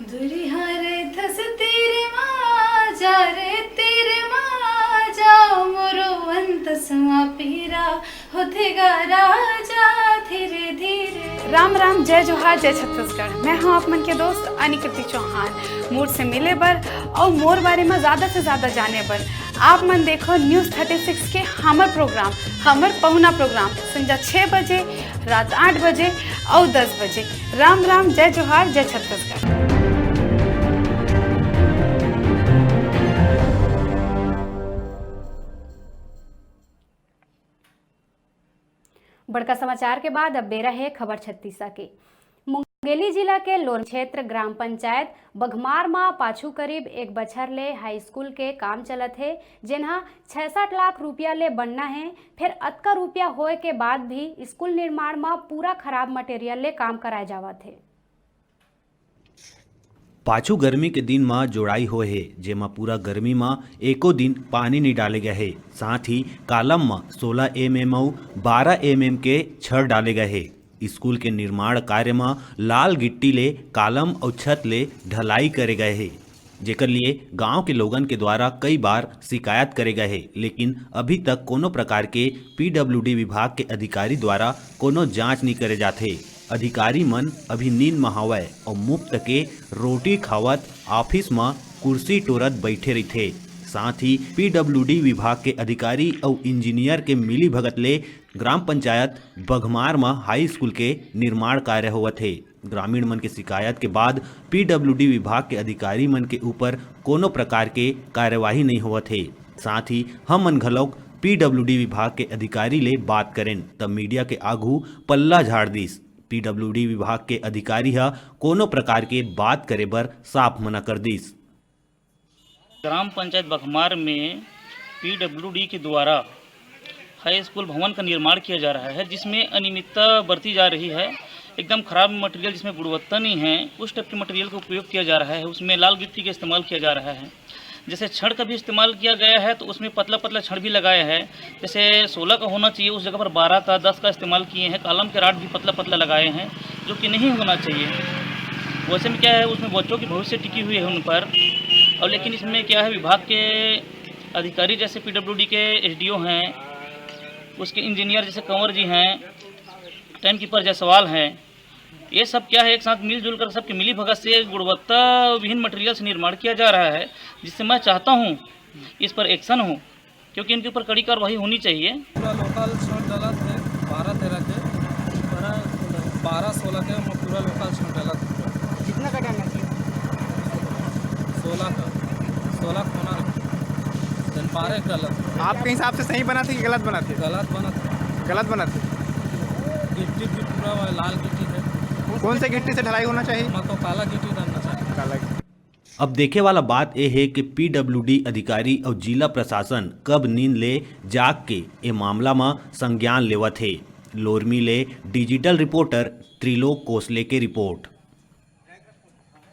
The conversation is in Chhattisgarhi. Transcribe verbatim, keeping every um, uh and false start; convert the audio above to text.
दुरिहा रहिथस तीर मा, जा रे तीर मा, जा मोरो अंतस मा पीरा होथे गा राजा धीरे धीरे। राम राम, जय जोहार, जय छत्तीसगढ़। मैं हूं आप मन के दोस्त अनिकृति चौहान। मोर से मिले बर अउ मोर बारे में ज्यादा से ज्यादा जाने बर आप मन देखो News Thirty Six के हमर प्रोग्राम, हमर पहुना प्रोग्राम संझा छह बजे, रात आठ बजे अउ दस बजे। राम राम, जय जोहार, जय छत्तीसगढ़। बड़का समाचार के बाद अब बेरा हे खबर छत्तीसा के। मुंगेली जिला के लोरमी क्षेत्र ग्राम पंचायत बघमार म पाछू करीब एक बछर ले हाई स्कूल के काम चलत हे, जेन ह छियासठ लाख रुपया ले बनना हे। फेर अतका रुपया होए के बाद भी स्कूल निर्माण म पूरा खराब मटेरियल ले काम कराए जावत हे। पाछू गर्मी के दिन म जोड़ाई होए हे, जेमा पूरा गर्मी म एको दिन पानी नइ डाले गए हे। साथ ही कालम म सोलह एमएम अउ बारह एमएम के छड़ डाले गए हे। स्कूल के निर्माण कार्य म लाल गिट्टी ले कालम अउ छत ले ढलाई करे गए हे, जेकर लिए गांव के लोगन के द्वारा कई बार शिकायत करे गए हे, लेकिन अभी तक कोनो प्रकार के पीडब्ल्यूडी विभाग के अधिकारी द्वारा कोनो जांच नइ करे जाथे। अधिकारी मन अभी नींद म हवय अउ मुफ्त के रोटी खावत ऑफिस म कुर्सी टोरत बइठे रहिथे। साथ ही पीडब्ल्यूडी विभाग के अधिकारी अउ इंजीनियर के मिलीभगत ले ग्राम पंचायत बघमार म हाई स्कूल के निर्माण कार्य होवत हे। ग्रामीण मन के शिकायत के बाद पीडब्ल्यूडी विभाग के अधिकारी मन के ऊपर कोनो प्रकार के कार्यवाही नइ होवत हे। साथ ही हमन घलौक पीडब्ल्यूडी विभाग के अधिकारी ले बात करेन, त मीडिया के आघू पल्ला झाड़ दिस। पीडब्ल्यूडी विभाग के अधिकारी ह कोनो प्रकार के बात करे बर साफ मना कर दिस। ग्राम पंचायत बघमार में पीडब्ल्यूडी के द्वारा हाई स्कूल भवन का निर्माण किया जा रहा है, जिसमें अनियमितता बरती जा रही है। एकदम खराब मटेरियल, जिसमें गुणवत्ता नहीं है, उस टाइप के मटेरियल का उपयोग किया जा रहा है। उसमें लाल गिट्टी का इस्तेमाल किया जा रहा है। जैसे छड़ का भी इस्तेमाल किया गया है, तो उसमें पतला पतला छड़ भी लगाया है। जैसे सोलह का होना चाहिए, उस जगह पर बारह का, दस का इस्तेमाल किए हैं। कालम के राड भी पतला पतला लगाए हैं, जो कि नहीं होना चाहिए। वैसे में क्या है, उसमें बच्चों की भविष्य टिकी हुई है उन पर। और लेकिन इसमें क्या है, विभाग के अधिकारी जैसे पीडब्ल्यूडी के एसडीओ हैं, उसके इंजीनियर जैसे कंवर जी हैं, टाइम कीपर जायसवाल हैं, ये सब क्या है, एक साथ मिलजुल कर सबके मिली भगत से गुणवत्ता विहीन मटेरियल से निर्माण किया जा रहा है, जिससे मैं चाहता हूँ इस पर एक्शन हो, क्योंकि इनके ऊपर कड़ी कार्रवाई होनी चाहिए। पूरा लोकल छड़ डलत हे, बारह तेरह के, बारह सोलह के, ओमा पूरा लोकल छड़ डलत हे। कितना का डालना चाहिए? सोलह का, सोलह कोना रखे, then बारह के डलत हे। आपके हिसाब से सही बनाथे कि गलत बनाथे? गलत बनाथे। गलत बनाथे। गिट्टी भी पूरा लाल गिट्टी है। कौन से गिट्टी से ढलाई होना चाहिए? मैं तो काला गिट्टी डालना चाहिए। काला गिट्टी। अब देखे वाला बात ए हे कि पीडब्ल्यूडी अधिकारी अउ जिला प्रशासन कब नींद ले जाग के ए मामला म संज्ञान लेवत हे। लोरमी ले डिजिटल रिपोर्टर त्रिलोक कोसले के रिपोर्ट।